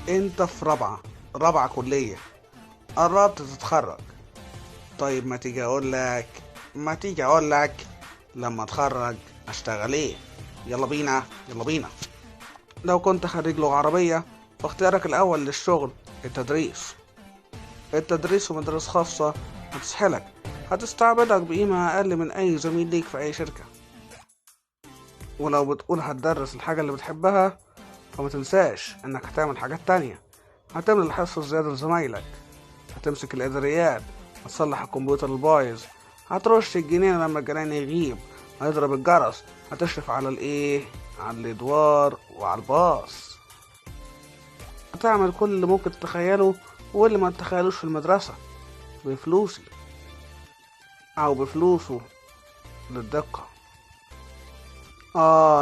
انت في رابعة كلية، قربت تتخرج. طيب ما تيجي اقول لك لما اتخرج اشتغل ايه؟ يلا بينا يلا بينا. لو كنت خريج لغة عربية فاختيارك الاول للشغل التدريس. التدريس في مدارس خاصة هتسحلك، هتستعبدك بقيمة اقل من اي زميل ليك في اي شركة. ولو بتقول هتدرس الحاجة اللي بتحبها فما تنساش انك هتعمل حاجات تانية. هتملى الحصة الزيادة لزمايلك، هتمسك الاداريات، هتصلح الكمبيوتر البايظ، هترش الجنينة لما الجنين يغيب، هتضرب الجرس، هتشرف على الايه، على الادوار وعلى الباص. هتعمل كل اللي ممكن تتخيله واللي ما تتخيلوش في المدرسة بفلوسي او بفلوسه للدقة.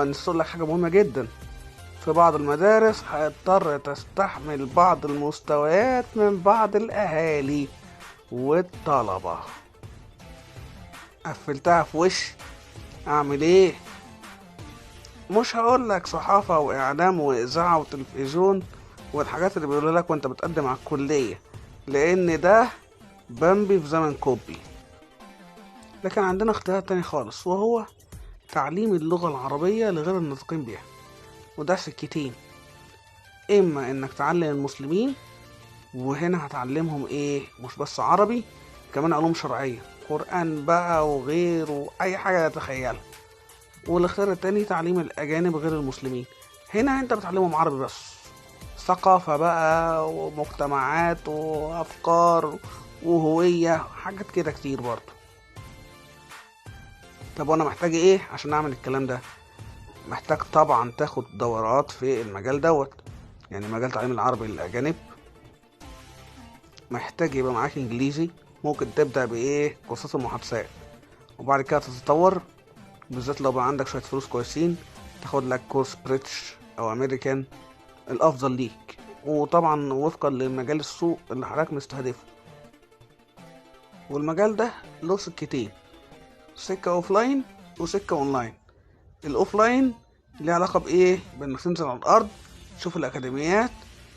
نسيت لك حاجة مهمة جدا. في بعض المدارس هتضطر تستحمل بعض المستويات من بعض الاهالي والطلبة. قفلتها في وش، اعمل ايه؟ مش هقولك صحافة واعلام واذاعة وتلفزيون والحاجات اللي بيقولوا لك وانت بتقدم على الكلية، لان ده بامبي في زمن كوبي. لكن عندنا اختيار تاني خالص، وهو تعليم اللغة العربية لغير الناطقين بيها. وده سكتين، اما انك تعلم المسلمين، وهنا هتعلمهم ايه؟ مش بس عربي، كمان علوم شرعية، قرآن بقى وغيره، اي حاجة تتخيلها. والاختيار التاني تعليم الاجانب غير المسلمين. هنا انت بتعلمهم عربي بس، ثقافة بقى ومجتمعات وافكار وهوية، حاجات كده كتير برضو. طب وانا محتاج ايه عشان اعمل الكلام ده؟ محتاج طبعا تاخد دورات في المجال دوت، يعني مجال تعليم العربي للاجانب. محتاج يبقى معاك انجليزي، ممكن تبدأ بايه؟ كورسات المحادثات، وبعد كده تتطور، بالذات لو بقى عندك شوية فلوس كويسين تاخد لك كورس British او امريكان، الافضل ليك، وطبعا وفقا لمجال السوق اللي حضرتك مستهدفه. والمجال ده له سكتين، سكة offline وسكة online. ال offline ليه علاقة بايه؟ بانك تنزل على الارض تشوف الاكاديميات،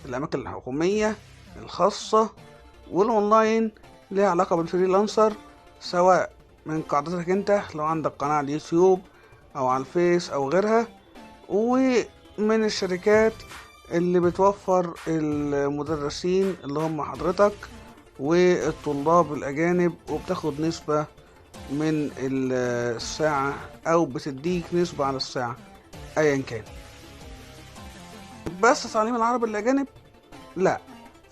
الاماكن الحكومية، الخاصة. والاونلاين ليه علاقة بال freelancer، سواء من قاعدتك انت لو عندك قناة على اليوتيوب او على الفيس او غيرها، ومن الشركات اللي بتوفر المدرسين اللي هم حضرتك والطلاب الاجانب، وبتاخد نسبة من الساعة او بتديك نسبة على الساعة ايا كان. بس تعليم العربي الاجانب لا،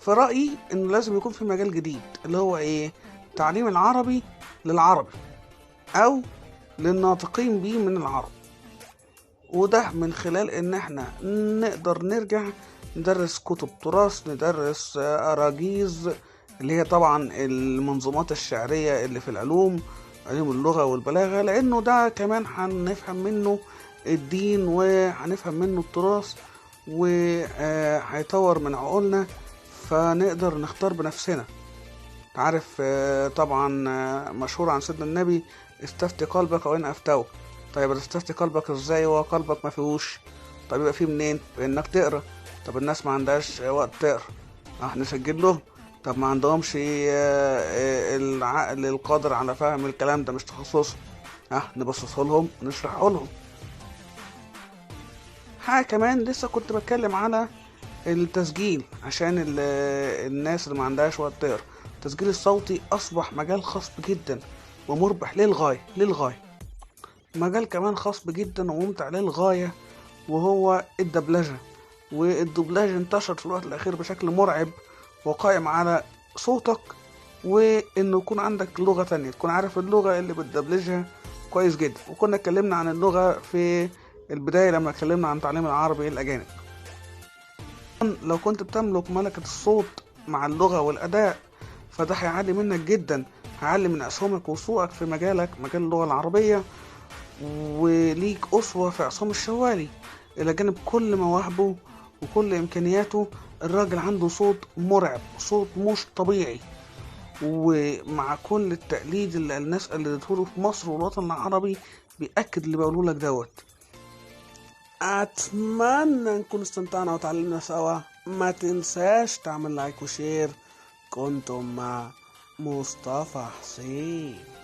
في رأيي انه لازم يكون في مجال جديد اللي هو ايه؟ تعليم العربي للعربي او للناطقين بيه من العرب. وده من خلال ان احنا نقدر نرجع ندرس كتب تراث، ندرس اراجيز اللي هي طبعا المنظومات الشعرية اللي في العلوم، علوم اللغة والبلاغة، لانه ده كمان هنفهم منه الدين وهنفهم منه التراث وهيطور من عقولنا، فنقدر نختار بنفسنا. عارف طبعا مشهور عن سيدنا النبي استفتي قلبك وإن أفتوك. طيب استفتي قلبك ازاي وقلبك ما فيهوش؟ طب يبقى فيه منين؟ بانك تقرا. طب الناس ما عندهاش وقت تقرا، نسجل لهم. طب ما عندهمش العقل القادر على فهم الكلام ده، مش تخصصهم، نبصصه لهم ونشرحه لهم. حاجه كمان لسه كنت بتكلم على التسجيل عشان الناس اللي ما عندهاش وقت تقرا. التسجيل الصوتي اصبح مجال خصب جدا ومربح للغايه للغايه. مجال كمان خصب جدا وممتع للغايه وهو الدبلجه. والدبلجه انتشرت في الوقت الاخير بشكل مرعب، وقائم على صوتك وانه يكون عندك لغه تانية، تكون عارف اللغه اللي بتدبلجها كويس جدا. وكنا اتكلمنا عن اللغه في البدايه لما اتكلمنا عن تعليم العربي الاجانب. لو كنت بتملك ملكة الصوت مع اللغة والأداء فده هيعلي منك جدا، هيعلي من أسهمك وسوقك في مجالك، مجال اللغة العربية. وليك أسوة في عصام الشوالي، إلى جانب كل مواهبه وكل إمكانياته، الراجل عنده صوت مرعب، صوت مش طبيعي. ومع كل التقليد اللي الناس قلدته في مصر والوطن العربي بيأكد اللي بقوله لك دوت. أتمنى نكون استمتعنا وتعلمنا سوا. ما تنساش تعمل like و share. كنتم مع مصطفى حسين.